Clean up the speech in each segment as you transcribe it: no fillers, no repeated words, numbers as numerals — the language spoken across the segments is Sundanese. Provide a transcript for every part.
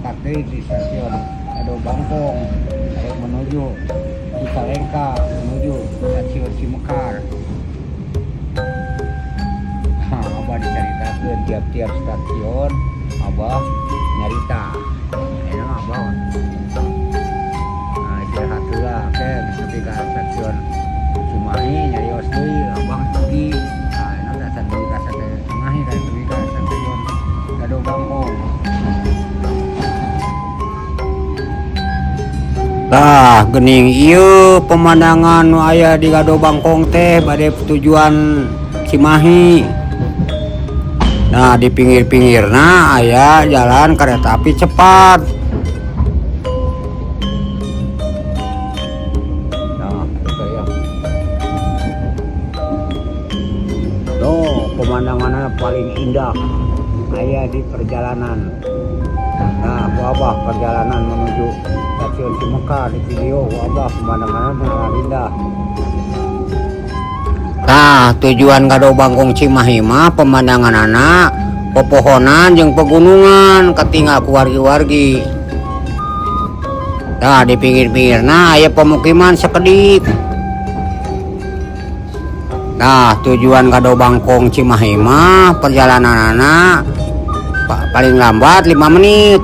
Berangkat deui di stasiun Gado Bangkong rek menuju Cicalengka, menuju stasiun Cimekar. Nah, Abah dicaritakeun tiap-tiap stasiun Abah nyarita. Ayeuna mah Abah, nah, istirahat heula ken nepi ka stasiun Cimahi nyarios deui Abah geus dugi. Nah, ayeuna teh acan dugi ka stasiun Cimahi kan dugi ka stasiun Gado Bangkong. Tah geuning ieu pemandangan nu aya di Gado Bangkong teh bade tujuan Cimahi. Nah, di pinggir-pinggirna aya jalan kereta api cepat. Nah, itu ya. Tuh, pemandangannya paling indah aya di perjalanan. Nah, ku Abah perjalanan menuju stasiun Cimekar di video ku Abah pemandangannya sangat indah. Nah, tujuan Gado Bangkong Cimahi mah pemandanganana pepohonan jeung pegunungan katinggal ku wargi-wargi. Nah, di pinggir-pinggirna aya pemukiman sakedik. Nah, tujuan Gado Bangkong Cimahi mah perjalananana paling lambat 5 menit.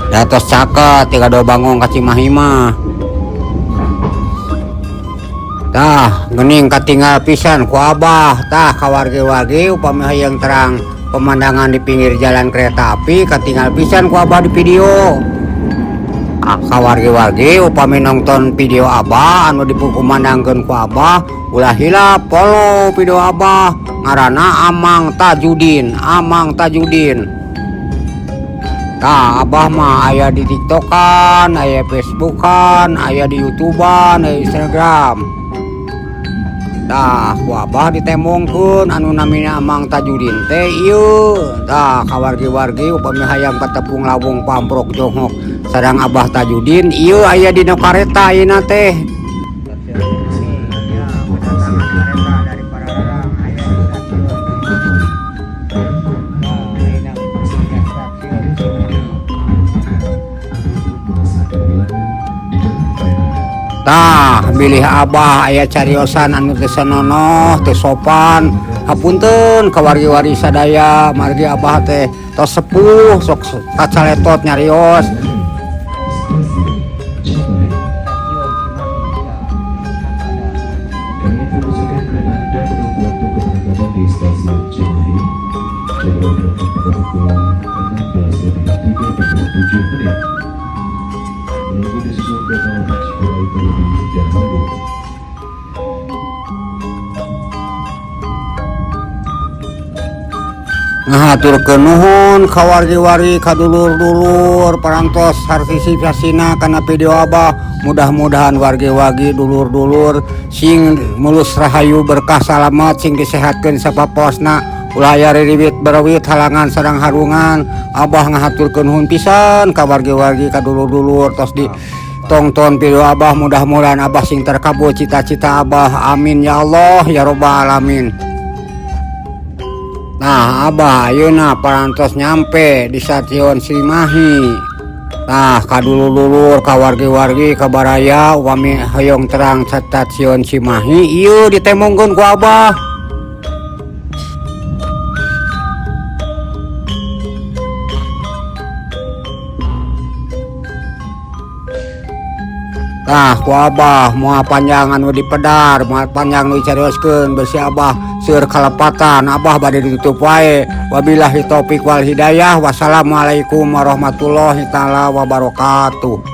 Da tos caket ti Gado Bangkong ka Cimahi mah. Tah, geuning katinggal pisan ku Abah. Tah, ka wargi-wargi upami hayang terang pemandangan di pinggir jalan kereta api katinggal pisan ku Abah di video. Ah, ka wargi-wargi upami nonton video Abah anu dipukumandangkeun ku Abah ulah hilap follow video Abah ngaranna Amang Tajudin, Amang Tajudin. Tah, Abah mah aya di TikTokan, aya Facebookan, aya di YouTubean, aya Instagram. Tah, ku Abah ditembongkeun anu namina Amang Tajudin teh ieu. Tah, ka wargi-wargi upami hayang patepung lawung pamprok jonghok sareng Abah Tajudin ieu aya dina kareta ayeuna teh. Ya, kedatangan kereta dari Padalarang aya di stasiun Cimahi. Nah, ayeuna di stasiun Cimahi. Tah, bilih Abah aya cariosan anu teu senonoh, teu sopan. Hapunten ka wargi-wargi sadaya, margi Abah teh tos sepuh sok kacaletot nyarios. Kami informasikan kereta Anda menunggu waktu keberangkatan di stasiun Cimahi. Jadwal berangkat pada pukul 16.37 menit. Menunggu disusul kereta api Cikuray terlebih dahulu. Ngahaturkeun nuhun ka wargi-wargi ka dulur-dulur parantos partisipasina kana video Abah. Mudah-mudahan wargi-wargi dulur-dulur sing mulus rahayu berkah salamet sing disehatkeun sapaposna ulah aya ririwit berewit halangan sareng harungan. Abah ngahaturkeun nuhun pisan ka wargi-wargi ka dulur-dulur tos di tongton video Abah. Mudah-mudahan Abah sing terkabul cita-cita Abah, amin ya Allah ya robbal alamin. Nah, Abah ayeuna parantos nyampe di stasiun Cimahi. Nah, ka dulur-dulur ka wargi-wargi ka baraya upami hoyong terang stasiun Cimahi ieu ditembongkeun ku Abah. Tah, ku Abah moal panjang anu dipedar, moal panjang nu dicarioskeun besi Abah seueur kalepatan, Abah bade ditutup wae. Wabillahi taufik wal hidayah. Wassalamualaikum warahmatullahi taala wabarakatuh.